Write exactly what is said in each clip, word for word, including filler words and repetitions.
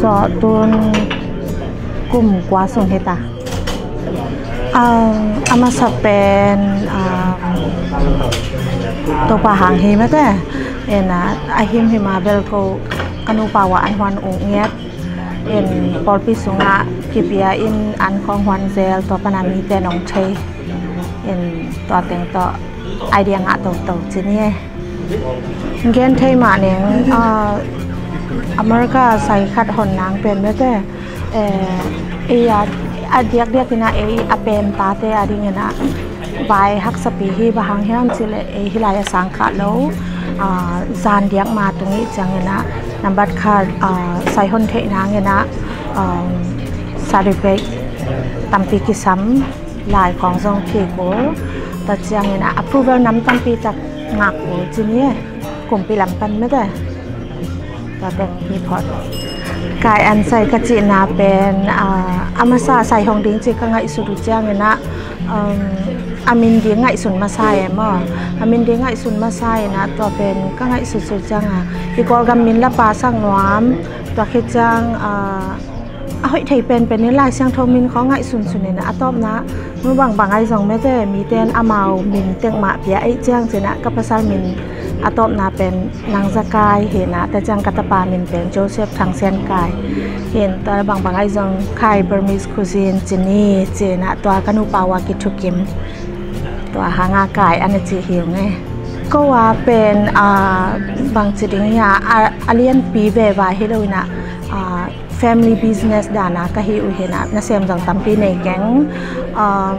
Tawh tun kum kua sung hi ta. Um, a masa pen, um, Topa hang hi mate. Ena, a himhim a bel ko ka nupa uh a an huan uk ngiat. En, pawlpi sungah kipia in an khawng huan zel, tua pana mite nong thei. En, tua teng tawh idea ngah toto ci ni e. Gen thei mah ning, ah, America sai khat hon nang pen mate. Eh, ei a, a diakdiak ina ei a pen tate a ding ina vai haksapi hi, bang hang hiam cih leh ei hi lai a sang khah lo, ah, zan diak ma tung i ciang ina nambat khat, ah, sai hon theih nang ina, um, certificate tampi kisam, lai khawng zong kik ul, tua ciang ina approval nam tampi tak ngak ul ci ni e, kumpi lam pan mate. Tua teng hi phot. Kai an sai ka cihna pen, ah, a masa sai hong ding ci ka ngaihsut uh ciang ina, um, a min ding ngaihsun masa e maw. A min ding ngaihsun masa ina tua pen ka ngaihsut sut ciang a, i Kawlgam min la pasak nuam, tua khit ciang, ah, a hoih thei penpen in Lai Siangtho min khawng ngaihsun sun ina a tawpna nu bangbang ai zong mate, mite in amau min tek mah pia ei ciang ci ina ka pasal min a tawpna pen Nang Za Kai hi ina, tua ciang ka tapa min pen Joseph Thang Sian Kai hi in, tua bangbang ai zong Kai Burmese cuisine ci ni ci ina tua ka nupa uh a kithukim. Tua hang a Kai ana ci hi ung e. Ko a pen, ah, bang ci ding hia, a, a lianpi veva hi lo ina, ah, family business dana ka hi uh hi ina, nasem zong tampi nei keng. Um,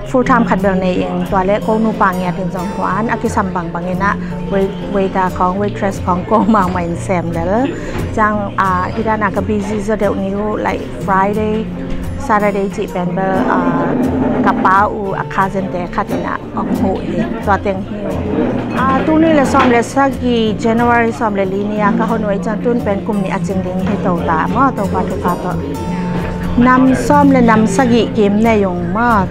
full time khat bel nei ing, tua le ko nupa ngiat in zong huan, a kisam bangbang ina wait-, waiter khawng, waitress khawng ko mahmah in sem lel. Ciang, ah, hi dana ka busy zaw deuh ni uh, like Friday, Saturday cih pen bel, ah, ka pa uh a cousin te khat ina ong huh hi, tua teng hi. Ah, tul nih le sawm le sagih, January sawm le li ni a ka hon uh ei ciang tun pen kum nih a cing ding hi to ta maw, Topa thupha tawh. Nam sawm le nam sagih kim nei ung maw.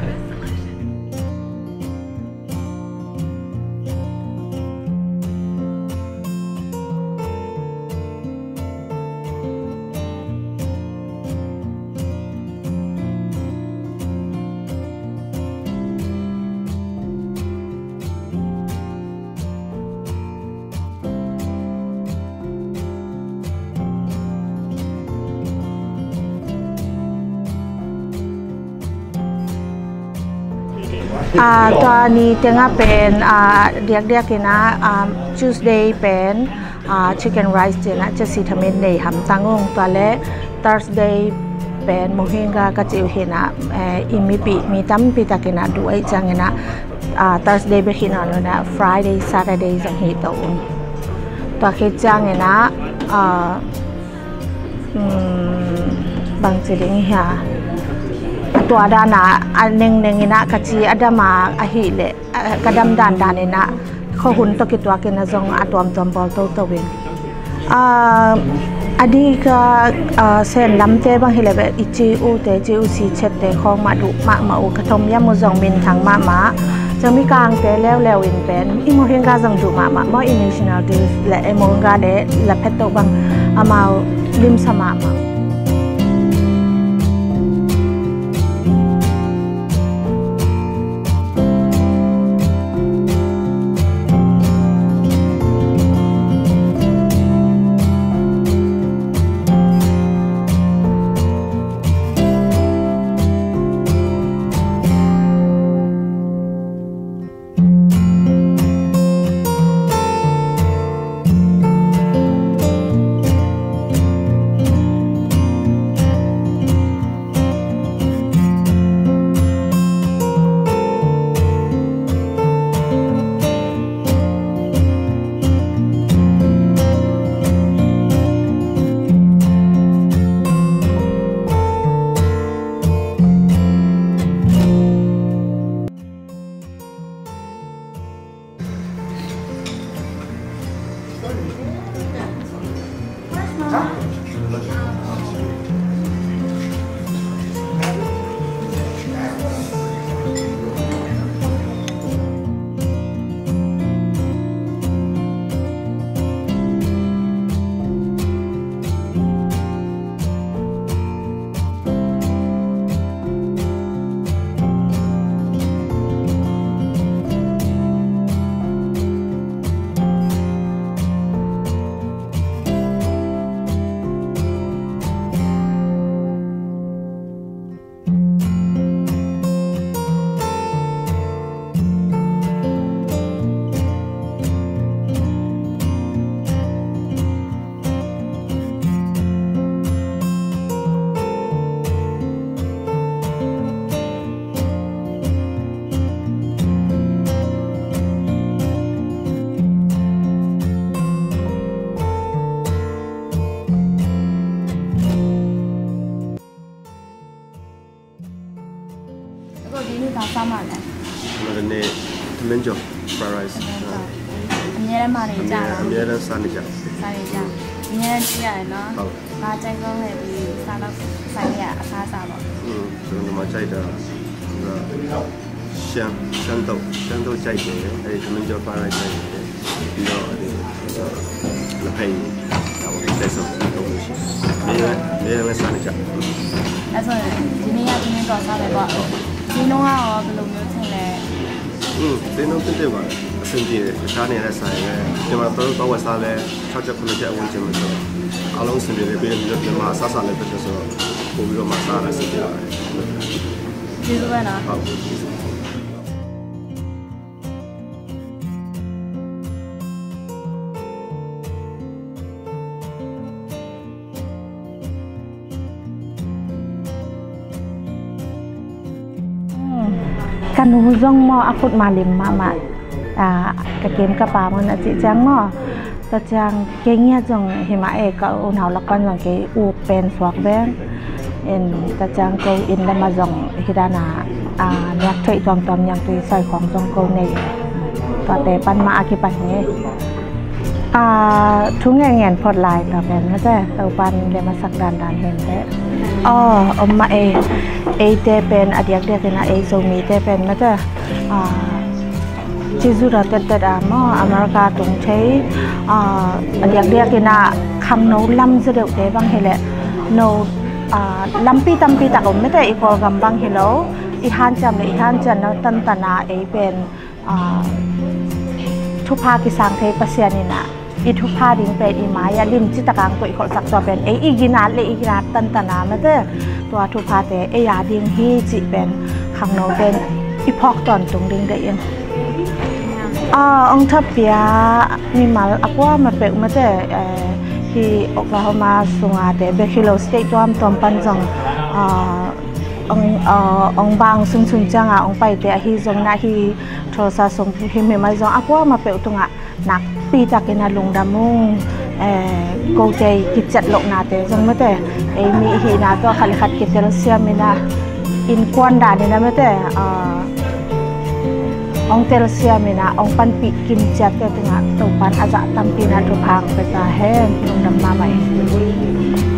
Ah, tua ni tengah pen, ah, diakdiak ina, ah, Tuesday pen, ah, chicken rice ci ina, cesi thamin nei hamtang ung, tua le Thursday pen mohinga ka ci uh hi ina, eh, i mipih mi tampi tak ina duh ei ciang ina, ah, Thursday bek hi nawn lo ina, Friday, Saturday zong hi to ung. Tua khit ciang ina, ah, um, bang ci ding hia. A tua dana, a nengneng ina ka ci a dama ahih leh, a, ka dam dandan ina, khuahun tawh kituak ina zong a tuamtuam bawl toto in. Ah, a di ka, ah, Sen lamte bang hi leh beh, i ci ute, ci u si chette khawng mah duh mahmah uh, ka thom yam uh zong minthang mahmah. Ciang Mikangte leuleu in pen, i mohinga zong duh mahmah maw, i national dish le i mohinga le la phet toh bang amau limsa mahmah. 你打算买的？我的那藤焖酒 fried rice。藤焖酒。啊。你也买了一家了？我们也在三里家。三里家。你也吃了呢？好。那再给我来一个沙拉，沙拉，沙拉吧。嗯，所以我们这个，那个香，香豆，香豆加一点，还有藤焖酒 fried rice 加一点。 ပြီးတော့ ဒီ လက်ဖက်ရည် ဒါပေမဲ့ တဲဆုံး သုံးလို့ရှိရင် မင်းလည်း မင်းလည်း စားနေကြ။ အဲ့ဆိုရင် ဒီနေ့က ဒီနေ့တော့ စားမယ်ပေါ့။ ဈေးနှုန်းကရော ဘယ်လိုမျိုးထင်လဲ။ อืม ဈေးနှုန်း သင့်တင့်ပါတယ်။ အဆင်ပြေတယ်။ တခြားနေရာနဲ့ စာရင်လည်း မြန်မာ သုံး သုံး ဝယ်စားလည်း ခြောက်ကျပ် ခုနှစ်ကျပ် အဝန်းကျင်ပဲဆိုတော့ အားလုံး အဆင်ပြေတယ်။ ပြီးတော့ မြန်မာ အစားအစာလည်း ဖြစ်တယ်ဆိုတော့ ပိုပြီးတော့မှ စားရတာ အဆင်ပြေပါတယ်။ ကျေးဇူးပဲနော်။ ဟုတ်။ อืม ka nu zong maw, a khut ma lim mahmah. Aa, ka kim ka pam un a cih ciang maw, tua ciang kei ngiat zong hi mah e, ka unau lak pan zong kei uk pen suak veng. In, tua ciang ko inn lam ah zong hih dan a, aa, niak theih tuamtuam niangtui soi khawng zong ko nei. Tuate pan mah a kipan hi. Aa, thu ngen ngen phot lai, tua pen mate, Topan lem a sak dandan hen te. Aw, om mah e, eite pen a diakdiak in a ei Zomite pen mate, aa, ci zu da tettet a maw, America tung thei, aa, a diakdiak in a khangno lam za deuhte bang hi leh no, aa, lampi tampi tak om mate, i Kawlgam bang hi lo, i hanciam le i hanciamna tantan a ei pen, aa, thupha kisang thei Pasian in a, i thupha ding pen i mai ah limci tak a hong koih kholhsak, tua pen ei i ginat le i ginat tantan a mate, tua thuphate ei a ding hi cih pen khangnote in i phawk tawntung ding deih in. Aa, hong thapiak mimal a kuamah peuh mate, eh, hih Oklahoma sung a te bek hi lo, state tuamtuam pan zong, aa, hong, aa, hong bang sunsun ciang a hong paite ahi zongin a, hih Tulsa sung himhim ahi zong a kuamah peuh tungah nakpi takin a lungdam ung. Eh, kote i kiciat lohnate zong mate, ei mi i hihna tawh khat le khat kitelsiam in a, innkuan dan in a mate, aa, hong telsiam in a, hong panpih kim ciatte tungah Topan a zah tampi in a thupha hong pia ta hen. Lungdam mahmah ing.